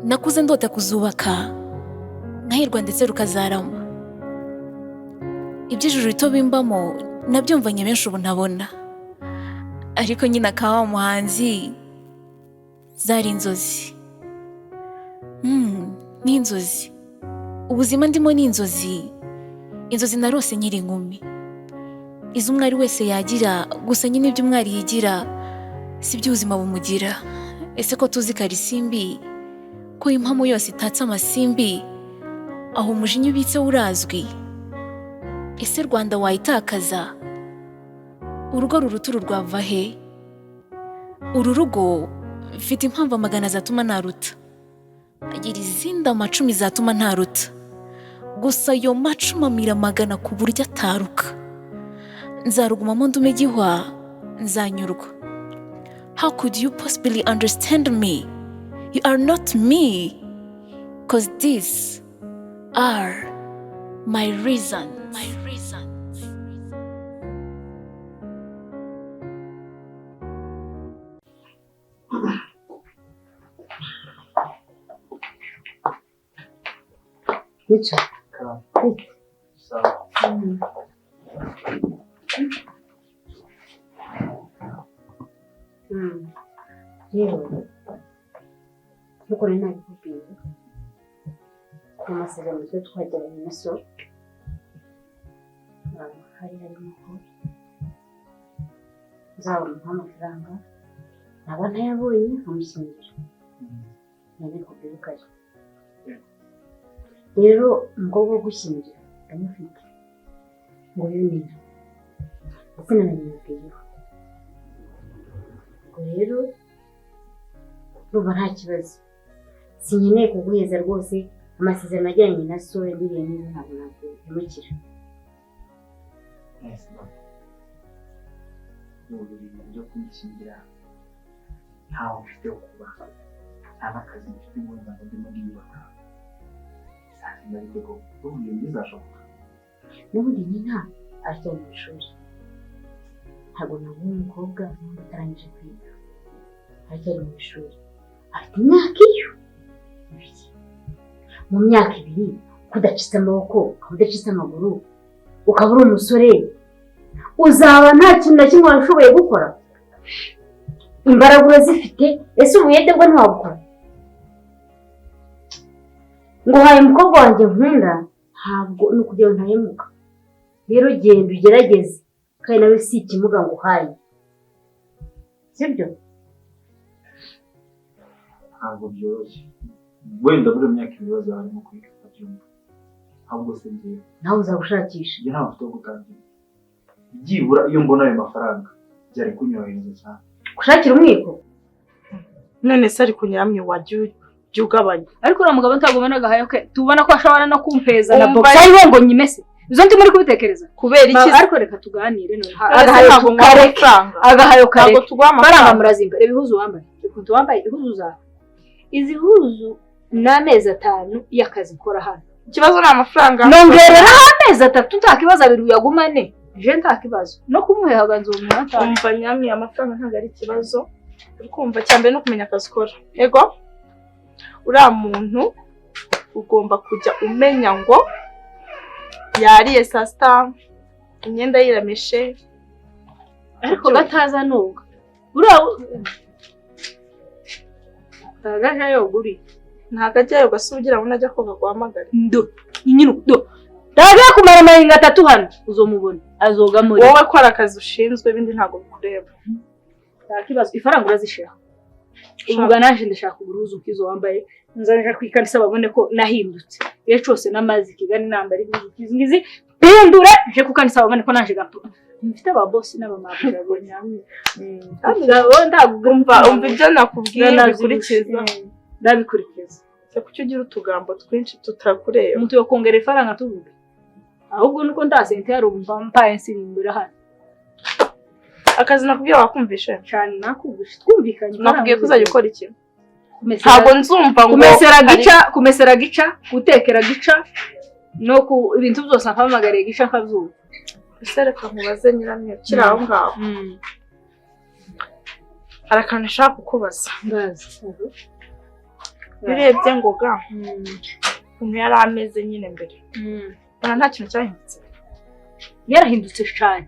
Nakuze ndota kuzubaka nkahirwa ndetse rukazarama. Iby'ijuru rito bimbamo nabyumvanye benshi ubu ntabona, ariko nyine akaba wa muhanzi zari inzozi. Ni inzozi, ubuzima ndimo ni inzozi, inzozi narose nkiri inkumi, izo umwari wese yagira. Gusa nyine ibyo umwari yigira si byo ubuzima bumugira. Ese ko tuzi Karisimbi, ko impamo yose itatse amasimbi, aho umujinya ubitse urazwi? Ese Rwanda wayitakaza? Urugo ruruta uru rwava he? Uru rugo mfite impamvu amagana zatuma naruta, agira izindi amacumi zatuma ntaruta, gusa ayo macumi amira amagana ku buryo ataruka. Nzarugumamo ndume gihwa, nzanyurwa. How could you possibly understand me? You are not me, 'cause these are my reasons, my reasons. Mico. Sawa. Rero nkuko nari nabikubwiye mu masezerano twari twagiranye na so, hari harimo ko nzabona amafaranga, naba ntayabonye nkamushyingira. Nabikubwiye kare. Rero umukobwa wo gushyingira ndamufite, ngo uyu Nina, ndetse nanabimubwiyeho. Ubwo rero ndumva nta kibazo, sinkeneye kuguheza rwose. Amasezerano ajyanye na so yangiriye neza, ntabwo naguhemukira. Nese ubu ibintu byo kunshyingira, ntawe mfite wo kuba, nta n'akazi mfite ngo nzaba ndimo ndiyubaka, bizagenda bite koko? Urumva ibintu bizashoboka? N'ubundi Nina aracyari mu ishuri, ntabwo naguha umukobwa n'ubu atarangije kwiga. Aracyari mu ishuri, afite imyaka iyo 2. Mu myaka 2 ko udacitse amaboko, ukaba udacitse amaguru, ukaba uri umusore, uzaba nta kintu na kimwe washoboye gukora. Imbaraga urazifite, ese ubuyede bwo ntiwabukora? Nguhaye umukobwa wanjye nkunda, ntabwo ni ukugira ngo ntahemuka. Rero genda ugerageze, kandi nawe si ikimuga nguhaye, sibyo? Ntabwo byoroshye. Wenda muri iyo myaka 2 bazaba barimo kwiga, babyumva, ahubwo se njyewe? Nawe uzagushakisha. Njye ntabwo mfite aho gutangira. Byibura iyo mbona ayo mafaranga byari kunyorohereza cyane. Gushakira umwiko. None se ariko nyiramwe, wajya ujya ugabanya? Ariko uriya mugabo ntabwo ubona agahayo ke? Tubona ko ashobora no kumpeza na Umva- box ariwe ngo nyimese. Izo ndi muri kubitekereza. Kubera iki? Ariko reka tuganire none. Ese Agahayo ntabwo nguha tukareke. amafaranga? Agahayo Ntabwo kareke. tuguha Faranga amafaranga. murazimba. Reba ihuzu wambaye, ukuntu wambaye ihuzu zawe. Izi huzu ni amezi 5 y'akazi nkora hano. Ikibazo ni amafaranga. Nongereraho amezi 3, nta kibazo, 2 uyagumane. Je nta kibazo no kumuhehaga, nzomuha atanu. Umva nyamwe, amafaranga ntabwo ari ikibazo, uri kumva? Cya mbere ni ukumenya akazi ukora. Ego, uriya muntu ugomba kujya umenya ngo yariye saa sita, imyenda yirameshe. Ariko gataza nuga uriya tagaja yoguri. Ntabwo ajyayo, ugasa ugira ngo najya koga guhamagare. Ndo nyine ndo ndagiye kumara amahinga 3 hano, uzomubona azoga muri. Wowe kora akazi ushinzwe, ibindi ntabwo bikureba. Nta kibazo, ifaranga urazishira. Uvuga naje ndashaka uburuzu kizo wambaye, nzaje kwikanisa babone ko nahindutse. Iyo cyose namaze Kigali nambara ihuzu kizi ngizi, pindure nje kukanisa babone ko naje gato mfite aba boss n'abamabuja. Umva, umva, ibyo nakubwiye bikurikiza. Ndabikurikiza. Se kuki ugira utugambo twinshi tutakureba? Umuntu yo kongera ifaranga tuvuge, ahubwo nuko nta sente yari umva mpaye nsirimbura hano. Akazi nakubwiye wakumvishe? Cyane, nakubwishe, twumvikanye. Nakubwiye ko uzajya ukora iki? Kumesera. Ntabwo nzumva ngo Kumesera gica, kumesera gica, gutekera gica, no ku ibintu byose ampamagariye gica nkabyumva. Ese reka nkubaze nyiramwe, ukiri aho ngaho, hari akantu nshaka kukubaza. Ndazi. Urebye Ngoga ukuntu yari ameze nyine mbere, ubona nta kintu cyahindutse. Yarahindutse cyane,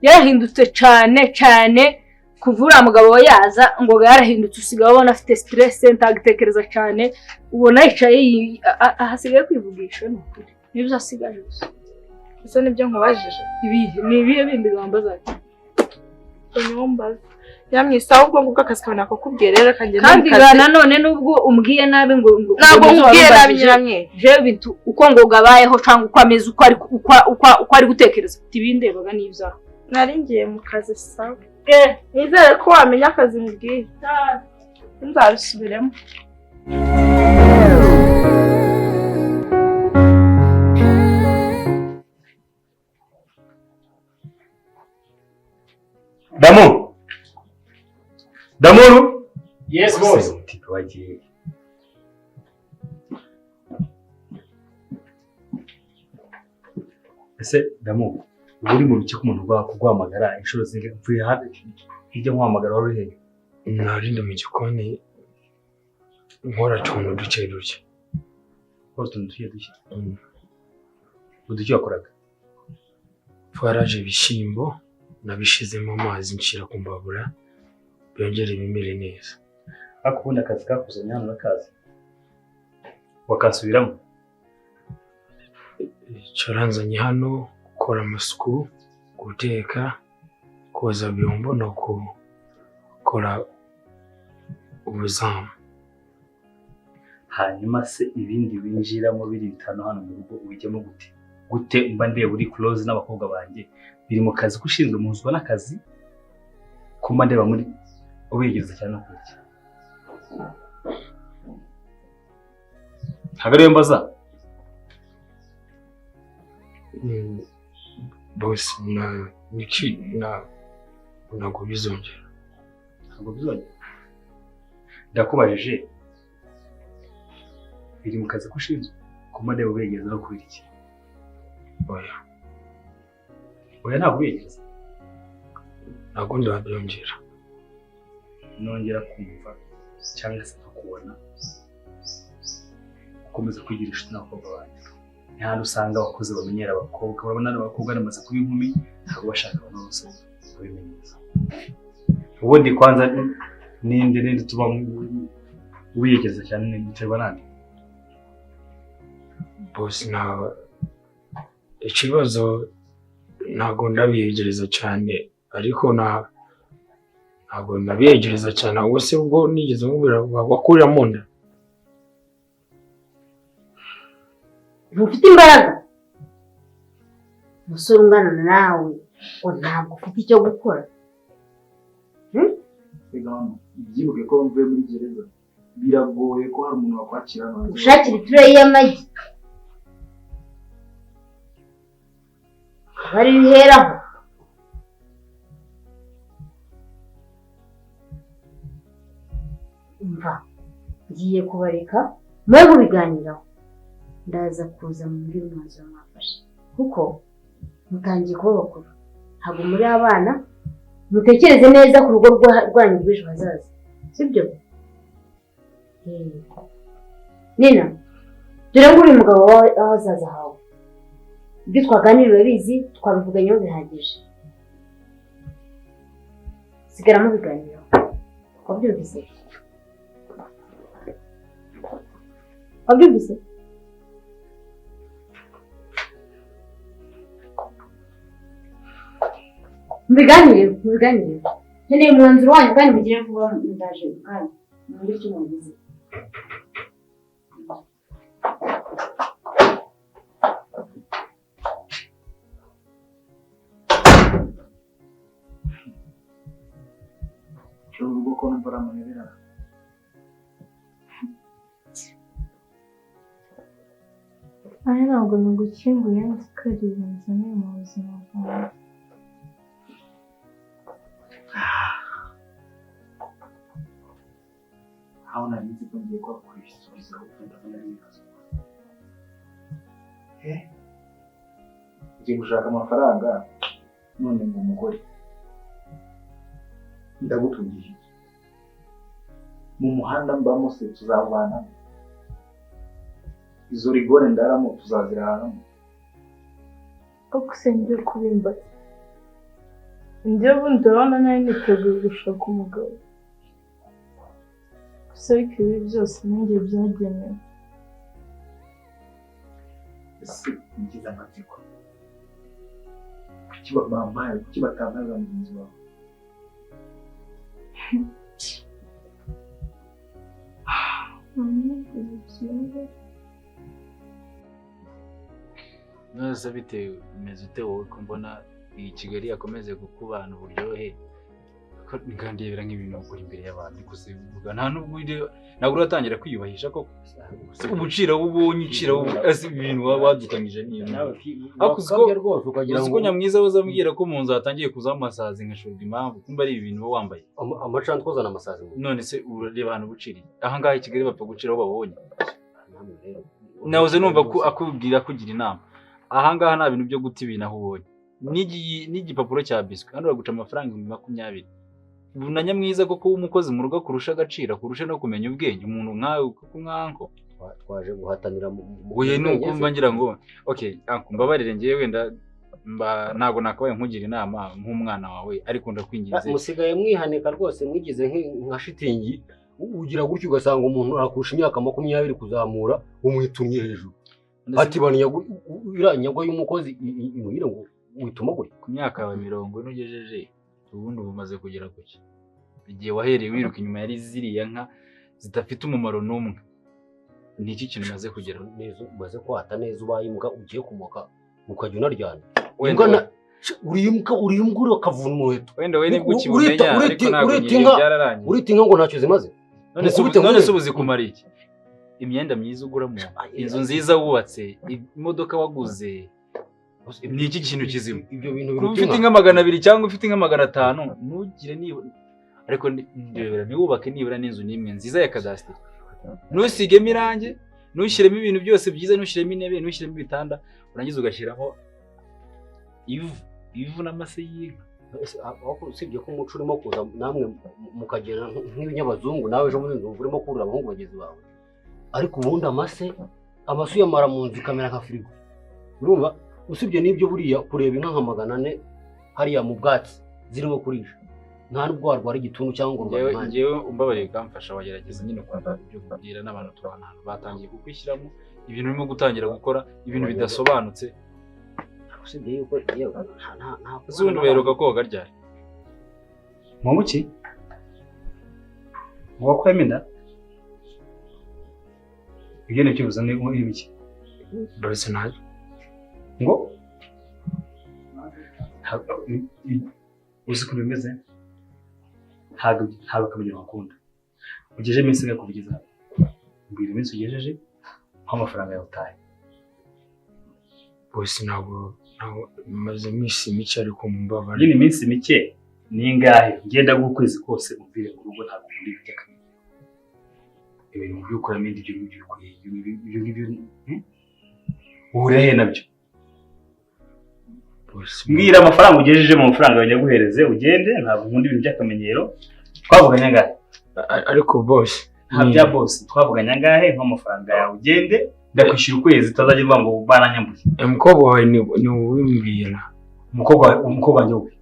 yarahindutse cyane cyane. Kuva uriya mugabo we yaza, Ngoga yarahindutse. Usigaye ubona afite stress, ntagitekereza cyane, ubona yicaye ahasigaye kwivugisha. Ni ukuri nibyo asigaje gusa. Ese nibyo nkubajije? Ibihe ni ibihe bindi wambaza? Niwo mbaza yamwisa ahubwo ngubwo akazi kawe nakakubwiye rero kagenda. Kandi ga nanone nubwo umbwiye nabi ngo Ntabwo ngo nkubwiye nabi. Wambajije, Nyiramwe. Jewe bintu uko Ngoga abayeho cyangwa uko ameze, uko ari gutekereza, tibindebaga n'ibyaha. Nari ngiye mu kazi. Sawa, nizere ko wamenya akazi nkubwiye, nzabisubiremo. Damu! Damuru! Yes, boss. Umutipe wagiye. Ese Damu, uba uri mu biki ko umuntu kuguhamagara inshuro zingahe? Mvuye hafi hirya nkuhamagara, wari uri hehe? Nari ndi mu gikoni nkora utuntu duke duke. Ukora utuntu duke duke? Uduki wakoraga? Twaraje ibishyimbo, nabishizemo amazi nshyira ku mbabura byongere bimere neza. Ariko ubundi akazi kakuzanye hano urakazi? Wakansubiramo? Cyaranzanye hano gukora amasuku, guteka, koza byombo no gukora ubuzamu. Hanyuma se ibindi winjiramo biri bitanu hano mu rugo ubijyamo gute? Gute mba ndeba uri close n'abakobwa banjye? Biri mu kazi ko ushinzwe, muhuzwa n'akazi ko mba ndeba muri ubigereza cyane no kurya. Ntabwo ariyo mbaza. Boss, na niki na ntabwo bizongera. Ntabwo bizongera. Ndakubajije, biri mu kazi ko ushinzwe ko mba ndeba ubegereza no kubera iki? Oya. Oya, ntabwo ubegereza. Ntabwo ndabyongera. Nongera kumva cyangwa se nkakubona ukomeza kwigira inshuti n'abakobwa banjye, ni hano usanga abakozi bamenyera abakobwa. Urabona n'abakobwa bamaze kuba inkumi, ntabwo bashaka abantu bose babimenyereza. Ubundi kwanza ninde tuba wiyegereza cyane, ninde biterwa nande? Boss, nta ikibazo, ntabwo ndabiyegereza cyane, ariko ntabwo ndabiyegereza cyane. Ahubwo se ubwo nigeze nkubwira wakurira mu nda? Ntufite imbaraga, umusore ungana nawe ngo ntabwo ufite icyo gukora. Rega mama, byibuke ko mvuye muri gereza, biragoye ko hari umuntu wakwakira hano hanze. Ushakira itureyi y'amagi bari biheraho. Umva, ngiye kubareka mwe mubiganiraho, ndaza kuza mumbwire umwanzuro mwafashe, kuko mutangiye kuba bakuru, ntabwo muri abana. Mutekereze neza ku rugo rwanyu rw'ejo hazaza, sibyo? Nina, dore ngo uri umugabo wawe w'ahazaza hawe. Ibyo twaganiriye urabizi, twabivuganyeho bihagije, sigara mubiganiraho. Wabyumvise? Wabyumvise? Mubiganireho, mubiganireho. Nkeneye umwanzuro wanyu kandi mugire vuba, ndaje mu kanya mugire icyo muvuze. Uru rugo ko numva ari amayobera. Aya, ntabwo nagukinguye, nzi ko ari ibintu nzaniye mu buzima bwawe. Aho nari nzi ko ngiye kuhakura ibisubizo, ahubwo ndabona ari ibibazo. Eh? Ngiye gushaka amafaranga none ngo umugore ndagutungiye iki? Mu muhanda mbamo se tuzabana? Izo rigore ndaramo tuzaziraramo. Koko se ngiye kubimbaza? Njyewe ubundi urabona nari niteguye gushaka umugabo. Gusa ariko ibi byose ninjye byagenewe. Ese ngize amatsiko, kuki bampaye, kuki batampaye mugenzi wawe? None bitewe umeze ute wowe ko mbona iyi Kigali yakomeze kukubana uburyohe, nkandebera nk'ibintu ukora imbere y'abantu kuzivuga nta nubwo ntabwo uratangira kwiyubahisha koko. Ubucira ubonye ucira ibintu wadukanyije niyo ko Nyamwiza wazambwira ko mu nzu hatangiye kuza amasazi nkashurwa impamvu kumba ari ibintu uba wambaye amacandwe uzana amasazi. None se urareba ahantu buciriye aha ngaha i Kigali bapfa gucira aho babonye. Nahoze numva ko akubwira kugira inama aha ngaha nta bintu byo guta ibintu aho ubonye n'igipapuro cya biswi hano uraguca amafaranga 20,000. Na Nyamwiza koko w'umukozi mu rugo kurusha agaciro kurusha no kumenya ubwenge umuntu nkawe kuko nkanko twaje guhatanira oye nukumva ngira ngo okay anko mbabarire ngiye wenda ntago nakabaye nkugira inama nk'umwana wawe ariko ndakwinginze. Musigaye mwihanika rwose mwigize nka shitingi ugira gutyo ugasanga umuntu arakurusha imyaka 20 kuzamura umwitumye hejuru ati baniya y'umukozi imuhira ngo wituma gutya ku myaka yawe 40 ugejeje ubundi ubumaze kugera kuki igihe wahereye wiruka inyuma yari ziriya nka zidafite umumaro n'umwe ni iki kintu umaze kugera neza umaze kwata neza ubaye imbwa ugiye kumoka ukajya unaryana uri imbwa urakavuna umuheto wenda we nibwo ukibumenya ariko ntabwo byararangiye urita inka ngo ntacyo zimaze. None se ubuzi kumara iki? Imyenda myiza uguramo, inzu nziza wubatse, imodoka waguze, ni iki kintu kizima? Ibyo bintu kuba ufite inka 200 cyangwa ufite inka 500 ntugire nibura, ariko ndebera ntiwubake nibura n'inzu n'imwe nziza ya kadasiteri, ntusigemo irangi, ntushyiremo ibintu byose byiza, ntushyiremo intebe, ntushyiremo ibitanda, urangiza ugashyiramo ivu n'amase y'inka. Usibye ko umuco urimo kuza namwe mukagera nk'ibinyabazungu, nawe ejo bundi urimo kurura abahungu bagenzi bawe, ariko ubundi amase uyamara mu nzu ikamera nka firigo. Urumva usibye n'ibyo buriya kureba inka nka 400 hariya mu bwatsi zirimo kurisha nta nubwo warwara igituntu cyangwa ngo urware. Njyewe umbabariye ukamfasha wagerageza nyine kumva ibyo nkubwira n'abantu tubana hano batangiye kukwishyiramo ibintu urimo gutangira gukora ibintu bidasobanutse. Usibye yuko nta ubundi baheruka koga ryari? Mungu ki? Ngo wakuyemo inda? Ibyo ni byo ni ibiki? Baretse ntacyo. Ngo uzi ukuntu bimeze? Ntabwo akamenyero wakunda. Ugejeje iminsi ingahe kugeza hano? Mbwira iminsi ugejeje, mpa amafaranga yawe utahe. Bose ntabwo maze iminsi mike ariko mumbabarire. Nyine iminsi mike ni ingahe? Ngenda ukwezi kose umvire mu rugo ntabwo nkunda ibintu by'akamenyero. Ibintu byo gukuramo inda ibyo ngibyo bikwiye, ibyo ngibyo uhurira he nabyo? Mbwira amafaranga ugejeje mu mafaranga yawe nyaguhereze ugende, ntabwo nkunda ibintu by'akamenyero. Twavuganye angahe? Ariko boss, nta bya boss, twavuganye angahe? Mpa amafaranga yawe ugende, ndakwishyura ukwezi utazajya uvuga ngo baranyambuye. Umukobwa wawe ni uwimbwira. Umukobwa wanjye wowe.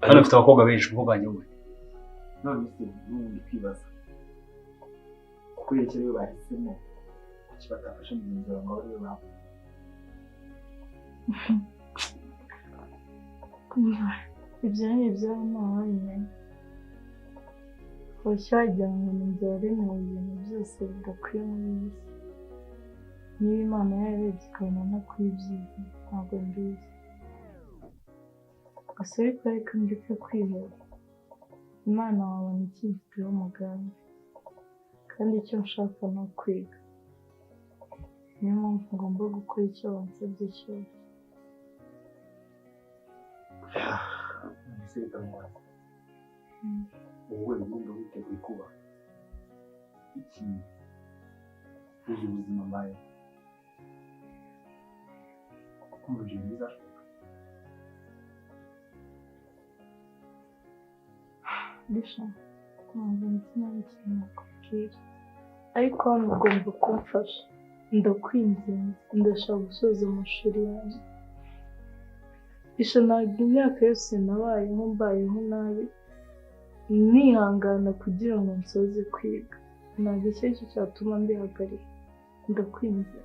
Hano mfite abakobwa benshi, umukobwa wanjye wowe. None se n'ubundi kwibaza kubera icyo ariwe bahisemo, kuki batafashe mugenzi wawe ngo abe ariwe bawe? Ibyo ni ibyabo ntawabimenya. Boshye wagira ngo ni njye waremewe ibintu byose bidakwiye muri iyi si. Niba Imana yararebye ikabona ntakwiye ibyiza, ntabwo mbizi. Gusa ariko reka ndeke kwiheba. Imana wabona ikimfiteho umugambi, kandi icyo nshaka ni ukwiga. Niyo mpamvu ngomba gukora icyo bansabye cyose. Wowe wumva witeguye kuba iki ubu buzima mbaye kumva ibyo bizashoboka? Bisha, ntabwo nzi nabi ikintu nakubwira, ariko hano ugomba kumfasha. Ndakwinginze, ndashaka gusoza amashuri yanjye. Bisha, ntabwo imyaka yose nabayeho mbayeho nabi, nihangana kugira ngo nsoze kwiga. Ntabwo icyo ari cyo cyatuma mbihagarika. Ndakwinginze,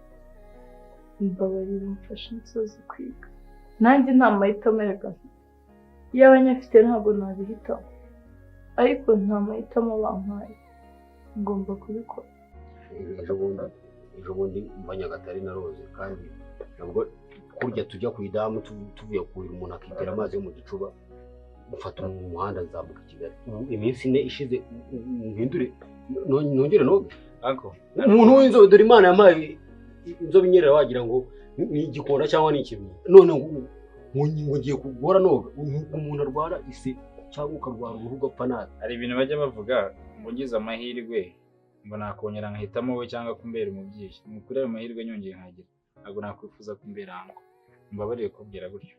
mbabarira umfashe nsoze kwiga. Nanjye nta mahitamo erega mfite. Iyaba nyafite ntabwo nabihitamo, ariko nta mahitamo bampaye, ngomba kubikora. Ejo bundi mva Nyagatare na Rose, kandi nabwo kurya tujya ku idamu tuvuye kuhira umuntu akitera amazi yo mu gicuba, mfata umuhanda nzamuka i Kigali. Ubu iminsi 4 ishize mpindure nongere noge. Umuntu w'inzobe, dore Imana yampaye inzobe inyerera wagira ngo ni igikona cyangwa ni ikibuye. None ngo ngiye kugora noga. Umuntu arwara ise cyangwa ukarwara uruhu ugapfa nabi. Hari ibintu bajya bavuga ngo ngize amahirwe ngo nakongera nkahitamo wowe cyangwa kumbera umubyeyi. Ni ukuri ayo mahirwe nyongeye nkagira, ntabwo nakwifuza kumbera ngo mbabarire kubwira gutyo,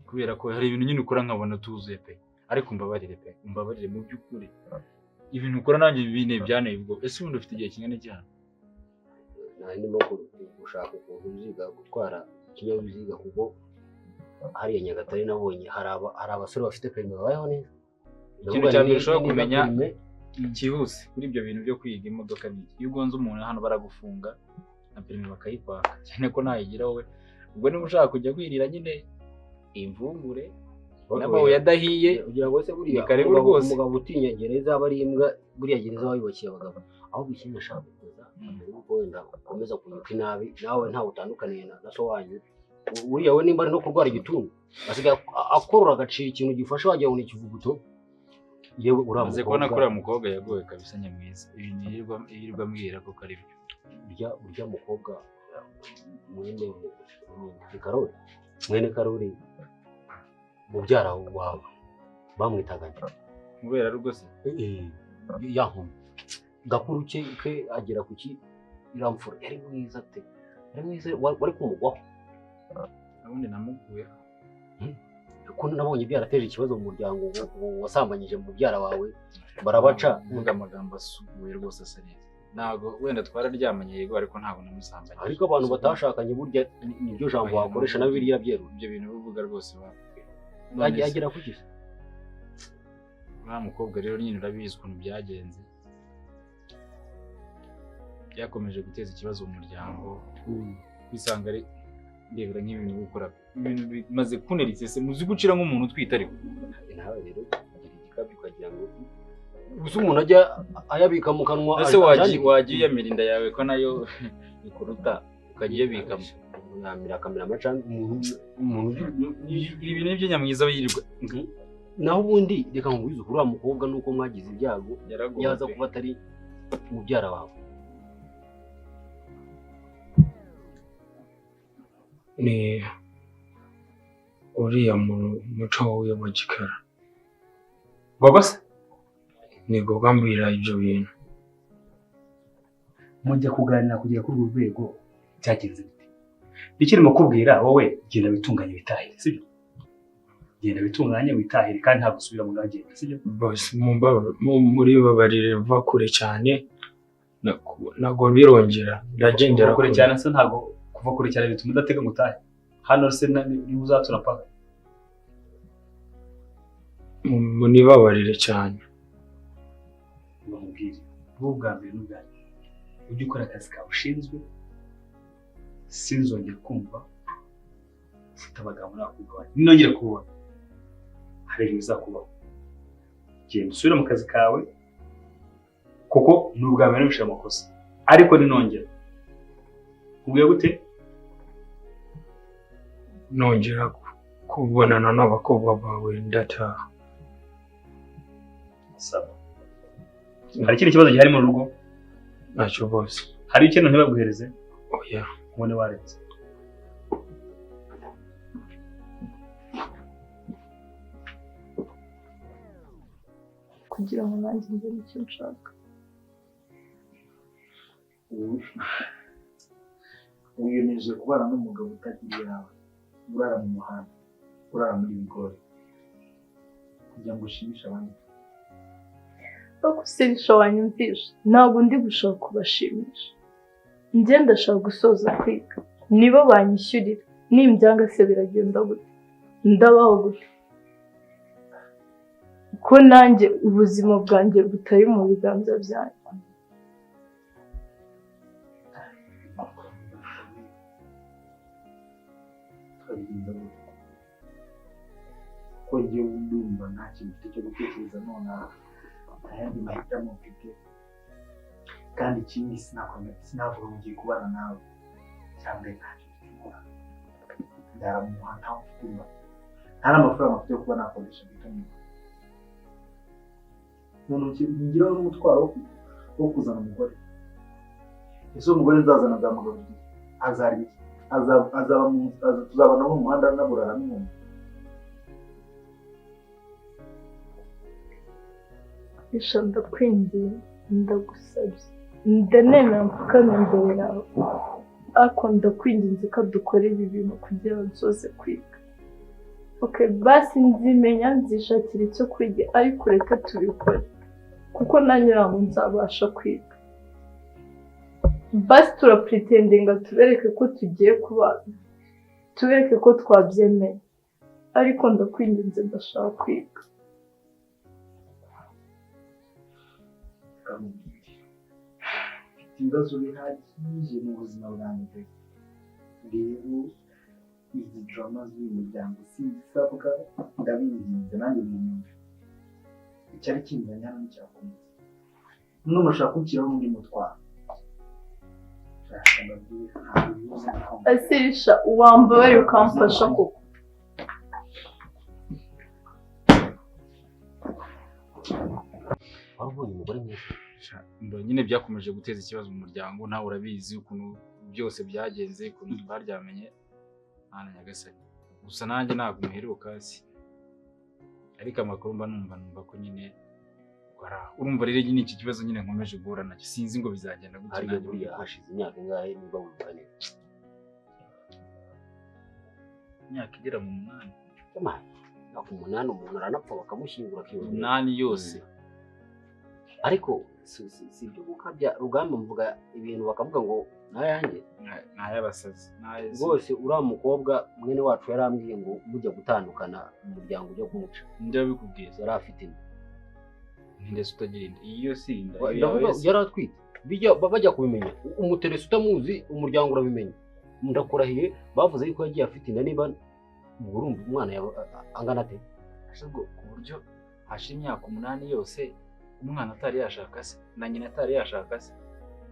kubera ko hari ibintu nyine ukora nkabona tuzuye pe. Ariko mbabarire pe, mbabarire mu by'ukuri ibintu ukora nanjye bine byanteye ubwoba. Ese ubundi ufite igihe kingana iki hano? Nari ndimo gushaka ukuntu uziga gutwara ikinyabiziga, kuko hariya Nyagatare nabonye hari abasore bafite perime babayeho neza. Ikintu cya mbere ushobora kumenya cyihuse kuri ibyo bintu byo kwiga imodoka ni iki: iyo ugonze umuntu hano baragufunga na perime bakayikwaka, cyane ko nayigira wowe. Ubwo niba ushaka kujya kwirira nyine imvungure n'amabuye adahiye, ugira ngo se buriya umugabo utinya gereza aba ari imbwa, buriya gereza bayubakiye abagabo. Ahubwo ikindi nashaka kukubaza, nuko wenda ukomeza kunyuka inabi, nawe ntawe utandukaniye na so wanyu. Uriya we nimba ari no kurwara igituntu asigaye akorora agacira ikintu gifasha wagira ngo ni ikivuguto. Yewe uriya kubona ko uriya mukobwa yagowe kabisa nyamwiza, ibintu yirirwa ambwira ko ari byo. Urya mukobwa mwene Karori, mwene Karori mubyara wawe bamwitaga nde? Mubera rwose ya nkumi gakuru ke agera kuki iramfura. Yari mwiza te, yari mwiza, wari kumugwaho. Ubundi namuguyeho kuko nabonye byarateje ikibazo mu muryango, wasambanyije mubyara wawe barabaca. Mvuga amagambo asukuye rwose asa neza. Ntabwo wenda twararyamanye yego, ariko ntabwo namusambanyije. Ariko abantu batashakanye burya niryo jambo wakoresha na Bibiliya byerura. Ibyo bintu uvuga rwose agera kuki? Uriya mukobwa rero nyine urabizi ukuntu byagenze, byakomeje guteza ikibazo mu muryango, kwisanga ari ndebera nk'ibintu gukora ibintu bimaze kunera isese. Muzi gucira nk'umuntu utwite, ariko nawe rero ugira igikabyo ukagira ngo gusa umuntu ajya ayabika mu kanwa. Ese wagiye uyamira inda yawe ko nayo ikuruta, ukajya uyabikamo? Yamira akamira amacandwe umuntu. Ibi nibyo nyamwiza yirirwa. Naho ubundi reka nkubwize ukuri, uriya mukobwa nuko mwagize ibyago yaza kuba atari mubyara wawe. Ni uriya muco wa gikara. Gogo se? Ni gogo ambwira ibyo bintu. Mujya kuganira kugera kuri urwo rwego byagenze bite? Ikirimo kubwira wowe, genda witunganye witahire, sibyo? Genda witunganye witahire, kandi ntabwo usubira mu gagenda, sibyo? Boss, muri babarire va kure cyane, ntabwo birongera, ndagendera kure cyane. Se ntabwo kuva kure cyane bituma udatega ngo utahe. Hano se niba uzatura paka. Munibabarire cyane. Bamubwire wowe ubwa mbere n'ubwa nyuma, ujye ukora akazi kawe ushinzwe. Sinzongera kumva ufite amagambo nakugabanya. Ninongera kubona hari ibintu bizakubaho. Genda usubire mu kazi kawe, kuko ni ubwa mbere nubishira amakosa. Ariko ninongera ubwiye gute? Nongera kubonana n'abakobwa bawe ndataha. Sawa. Hari ikindi kibazo gihari mu rugo? Ntacyo bose. Hari ikintu ntibaguhereze? Oya. Ubone waretse. Kugira ngo nanjye mbone icyo nshaka. Wiyemeje kubana n'umugabo utagira iyawe, urara mu muhanda, urara muri bigori, kugira ngo ushimishe abandi. Bakusirisha wanyumvisha, ntabwo ndi gushaka kubashimisha. Njye ndashaka gusoza kwiga, nibo banyishyurira, nimbyanga se biragenda gute? Ndabaho gute? Ko nanjye ubuzima bwanjye butari mu biganza byanjye. Twabigenza gute? Ko njyewe ndumva nta kintu mfite cyo gutekereza nonaha, nta yandi mahitamo mfite, kandi ikindi sinavuga ngo ngiye kubana nawe cyangwa ntacyo mfite nkora, ndaramuha ntawe mfite mba, nta n'amafaranga mfite yo kuba nakoresha guhita. None ngiraho n'umutwaro wo kuzana umugore. Ese umugore nzazana nzamugaburira iki? Azarya iki? Azaba tuzabana mu muhanda naburara n'umuntu. Isha ndakwingiye, ndagusabye, ndanemera mfukame imbere yawe, ariko ndakwinginze ko dukora ibi bintu kugira ngo nsoze kwiga. Okay, basi nzimenya nzishakira icyo kwiga, ariko reka tubikore kuko nanjye ntabwo nzabasha kwiga. Basi turapretendinga tubereke ko tugiye kubana, tubereke ko twabyemeye, ariko ndakwinginze ndashaka kwiga. Mfite ibibazo bihagije mu buzima bwanjye, rero izi drama z'uyu muryango sinzisabwa, ndabinginze nanjye munyumve. Icyari kinzanye hano nticyakomeza, none ushaka kunshyiraho undi mutwaro. Asirisha wambabarira ukamfasha koko. Warubonye umugore mwiza? Nyine byakomeje guteza ikibazo mu muryango, nawe urabizi ukuntu byose byagenze, ukuntu twaryamenye nta Nyagasani. Gusa nanjye ntabwo muheruka si, ariko amakuru mba numva ko nyine urumva rero nyine iki kibazo nyine nkomeje guhura nacyo, sinzi ngo bizagenda gute. Nanjye buriya hashize imyaka ingahe niba wibuka neza? Imyaka igera mu 8. Imyaka 8 umuntu aranapfa bakamushyingura akiyongera. 8 yose. Ariko si ibyo gukabya Rugamba, mvuga ibintu bakavuga ngo nayanjye n'ayabasazi rwose. Uriya mukobwa mwene wacu yarambwiye ngo mujya gutandukana umuryango ujya kumuca. Njya bikubwiye yari afite inda. Ndetse utagira inda iyo si inda ndavuga yari atwite, bajya kubimenya. Umuteresi utamuzi umuryango urabimenya. Ndakurahiye bavuze yuko yagiye afite inda, niba urumva umwana angana ate? Ahubwo ku buryo hashira imyaka 8 yose umwana atari yashaka se na nyina atari yashaka se,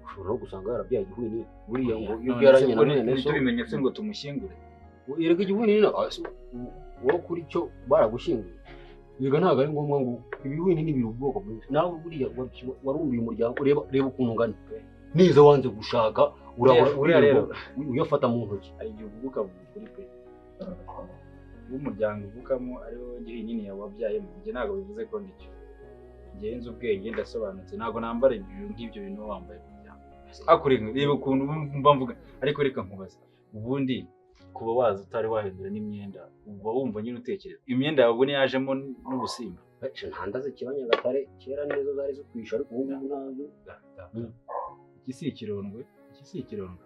ushobora no gusanga yarabyaye igihwinini. Buriya ngo iyo ubyaranye na mwene so tubimenye se ngo tumushyingure. Erega igihwinini wowe kuri cyo baragushyinguye. Yega ntabwo ari ngombwa ngo ibihwinini biri ubwoko bwinshi. Nawe buriya warumbiye umuryango, reba ukuntu ungana neza, wanze gushaka urahora rero uyafata mu ntoki. Hari igihe uvuga ukuri pe, umuryango uvukamo ari wowe gihwinini yawe wabyayemo, njye ntabwo bivuze ko ndicyo. Ngenze ubwenge ndasobanutse, ntabwo nambara ibyo ngibyo bintu wambaye umuryango. Akurenga reba ukuntu mba mvuga, ariko reka nkubaza, ubundi kuba waza utari wahindura n'imyenda uba wumva nyine utekereza imyenda yawe ubone yajemo n'ubusimba. Nta zikiba Nyagatare kera nizo zari zikwisha, ariko ubu ngubu nazo. Iki si ikirondwe, iki si ikirondwe.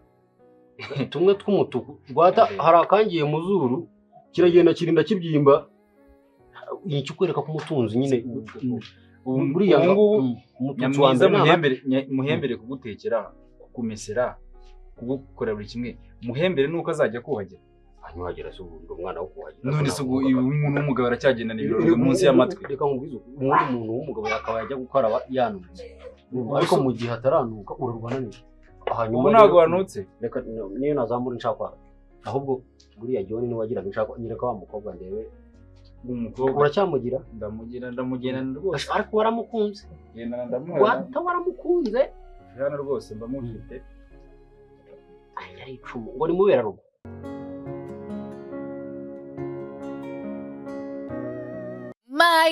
Tumwe tw'umutuku rwata hari akangiye mu zuru kiragenda kirinda kibyimba, ikikwereka ko umutunzi nyine. Buriya ngubu nyamwiza muhembere kugutekera, kukumesera, kugukorera buri kimwe. Muhembere nuko azajya kuhagera. Anyuhagera se ubundi umwana wo kuhagera. None se ubu umuntu w'umugabo aracyagendana ibirori munsi y'amatwi. Reka nkubwize ubundi umuntu w'umugabo yakaba yajya gukaraba yanutse, ariko mu gihe ataranuka urarwana neza. Hanyuma ubu ntabwo wanutse. Reka niyo nazamura inshakwa, ahubwo buriya John niwe wagiraga inshakwa, nyereka wa mukobwa ndebe. Umukobwa uracyamugira? Ndamugira, ndamugendana rwose. Ariko waramukunze? Gendana ndamuha. Wata waramukunze? Hano rwose mba mufite. Yari icumu ngo ni mubera rugo. My